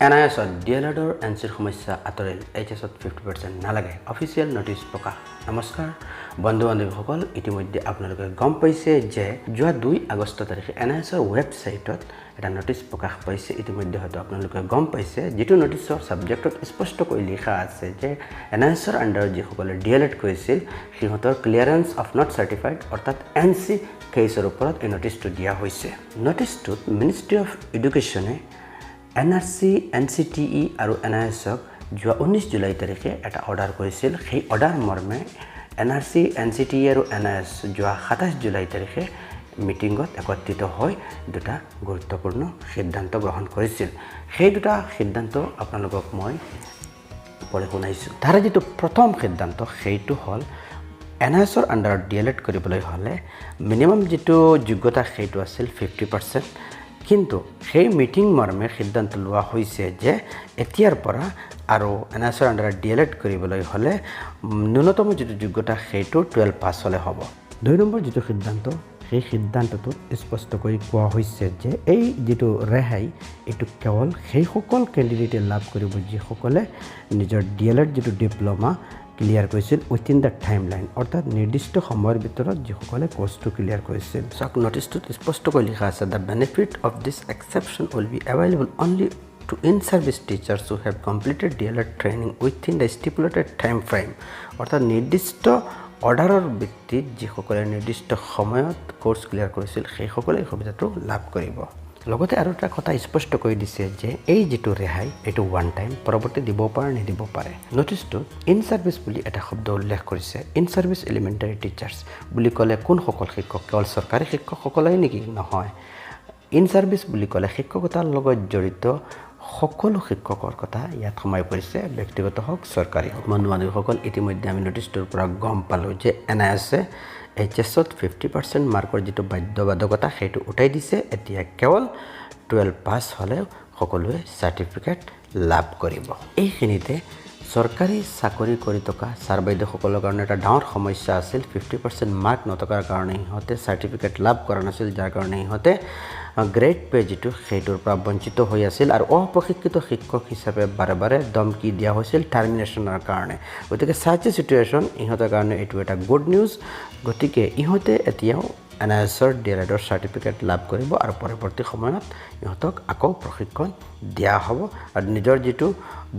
N আই এছত D L এডৰ N চিৰ সমস্যা আঁতৰিল। এইচ এছত 50% নালাগে, অফিচিয়েল নটিচ প্ৰকাশ। নমস্কাৰ বন্ধু বান্ধৱীসকল, ইতিমধ্যে আপোনালোকে গম পাইছে যে যোৱা 2 আগষ্ট তাৰিখে এন আই এছৰ ৱেবছাইটত এটা নটিচ প্ৰকাশ পাইছে। ইতিমধ্যে হয়তো আপোনালোকে গম পাইছে, যিটো নটিচৰ ছাবজেক্টত স্পষ্টকৈ লিখা আছে যে এন আই এছৰ আণ্ডাৰত যিসকলে ডি এল এড কৰিছিল, সিহঁতৰ ক্লিয়াৰেঞ্চ অফ not certified, অৰ্থাৎ এন চি কেছৰ ওপৰত এই নটিচটো দিয়া হৈছে। নটিচটোত মিনিষ্ট্ৰি অফ এডুকেশ্যনে N R C, N C T E আৰু এন আই এছক যোৱা 19 জুলাই তাৰিখে এটা অৰ্ডাৰ কৰিছিল। সেই অৰ্ডাৰ মৰ্মে N R C, N C T E আৰু এন I S যোৱা 27 জুলাই তাৰিখে মিটিঙত একত্ৰিত হৈ দুটা গুৰুত্বপূৰ্ণ সিদ্ধান্ত গ্ৰহণ কৰিছিল। সেই দুটা সিদ্ধান্ত আপোনালোকক মই পঢ়ি শুনাইছোঁ। তাৰে যিটো প্ৰথম সিদ্ধান্ত, সেইটো হ'ল এন আই এছৰ আণ্ডাৰত ডি এল এড কৰিবলৈ হ'লে মিনিমাম যিটো যোগ্যতা, সেইটো আছিল 50%। কিন্তু সেই মিটিং মৰ্মে সিদ্ধান্ত লোৱা হৈছে যে এতিয়াৰ পৰা আৰু এন আই এছৰ আণ্ডাৰত ডি এল এড কৰিবলৈ হ'লে ন্যূনতম যিটো যোগ্যতা, সেইটো 12 পাছ হ'লে হ'ব। 2 নম্বৰ যিটো সিদ্ধান্ত, সেই সিদ্ধান্তটোত স্পষ্টকৈ কোৱা হৈছে যে এই যিটো ৰেহাই, এইটো কেৱল সেইসকল কেণ্ডিডেটে লাভ কৰিব, যিসকলে নিজৰ ডি এল এড যিটো ডিপ্ল'মা ক্লিয়াৰ কৰিছিল উইথিন the time line, অৰ্থাৎ নিৰ্দিষ্ট সময়ৰ ভিতৰত যিসকলে কৰ্চটো ক্লিয়াৰ কৰিছিল। চাওক, নটিচটোত স্পষ্টকৈ লিখা আছে, "The benefit of this exception will be available only to in-service teachers who have completed D.El.Ed training within the stipulated time frame." অৰ্থাৎ নিৰ্দিষ্ট অৰ্ডাৰৰ ভিত্তিত যিসকলে নিৰ্দিষ্ট সময়ত কৰ্চ ক্লিয়াৰ কৰিছিল, সেইসকলে এই সুবিধাটো লাভ কৰিব। লগতে আৰু এটা কথা স্পষ্ট কৰি দিছে যে এই যিটো ৰেহাই, এইটো ওৱান টাইম, পৰৱৰ্তী দিব পাৰে, নিদিব পাৰে। নটিচটোত ইন ছাৰ্ভিচ বুলি এটা শব্দ উল্লেখ কৰিছে। ইন ছাৰ্ভিচ এলিমেণ্টাৰী টিচাৰ্ছ বুলি ক'লে কোনসকল শিক্ষক? কেৱল চৰকাৰী শিক্ষকসকলেই নেকি? নহয়। ইন ছাৰ্ভিচ বুলি ক'লে শিক্ষকতাৰ লগত জড়িত সকলো শিক্ষকৰ কথা ইয়াত সোমাই পৰিছে, ব্যক্তিগত হওক, চৰকাৰী হওক। বন্ধু বান্ধৱীসকল, ইতিমধ্যে আমি নটিচটোৰ পৰা গম পালোঁ যে এন আই এছে এইচ এছত 50% মাৰ্কৰ যিটো বাধ্যবাধকতা, সেইটো উঠাই দিছে। এতিয়া কেৱল 12 পাছ হ'লেও সকলোৱে চাৰ্টিফিকেট লাভ কৰিব। এইখিনিতে চৰকাৰী চাকৰি কৰি থকা ছাৰ বাইদেউসকলৰ কাৰণে এটা ডাঙৰ সমস্যা আছিল। 50% মাৰ্ক নথকাৰ কাৰণে সিহঁতে চাৰ্টিফিকেট লাভ কৰা নাছিল, যাৰ কাৰণে সিহঁতে গ্ৰেড পে যিটো, সেইটোৰ পৰা বঞ্চিত হৈ আছিল আৰু অপ্ৰশিক্ষিত শিক্ষক হিচাপে বাৰে বাৰে ধমকি দিয়া হৈছিল টাৰ্মিনেশ্যনৰ কাৰণে। গতিকে চাচ এ চিটুৱেশ্যন, ইহঁতৰ কাৰণে এইটো এটা গুড নিউজ। গতিকে ইহঁতে এতিয়াও এন আই এছৰ ডি এল এডৰ চাৰ্টিফিকেট লাভ কৰিব আৰু পৰৱৰ্তী সময়ত ইহঁতক আকৌ প্ৰশিক্ষণ দিয়া হ'ব আৰু নিজৰ যিটো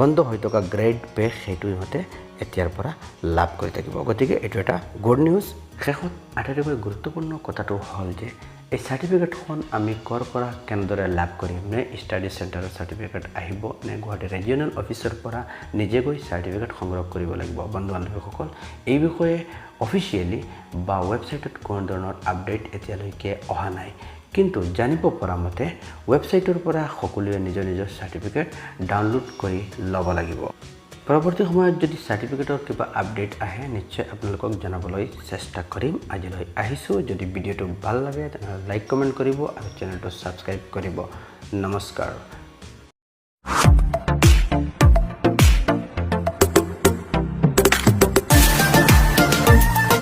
বন্ধ হৈ থকা গ্ৰেড পে, সেইটো ইহঁতে এতিয়াৰ পৰা লাভ কৰি থাকিব। গতিকে এইটো এটা গুড নিউজ। শেষত আটাইতকৈ গুৰুত্বপূৰ্ণ কথাটো হ'ল যে এই চাৰ্টিফিকেটখন আমি ক'ৰ পৰা কেনেদৰে লাভ কৰিম? নে ষ্টাডি চেণ্টাৰৰ চাৰ্টিফিকেট আহিব, নে গুৱাহাটী ৰিজিঅনেল অফিচৰ পৰা নিজে গৈ চাৰ্টিফিকেট সংগ্ৰহ কৰিব লাগিব? বন্ধু বান্ধৱীসকল, এই বিষয়ে অফিচিয়েলি বা ৱেবছাইটত কোনো ধৰণৰ আপডেট এতিয়ালৈকে অহা নাই। কিন্তু জানিব পৰা মতে ৱেবছাইটৰ পৰা সকলোৱে নিজৰ নিজৰ চাৰ্টিফিকেট ডাউনলোড কৰি ল'ব লাগিব। পৰৱৰ্তী সময়ত যদি চাৰ্টিফিকেটৰ কিবা আপডেট আহে, নিশ্চয় আপোনালোকক জনাবলৈ চেষ্টা কৰিম। আজিলৈ আহিছোঁ। যদি ভিডিঅ'টো ভাল লাগে, তেনেহ'লে লাইক, কমেণ্ট কৰিব আৰু চেনেলটো ছাবস্ক্ৰাইব কৰিব। নমস্কাৰ।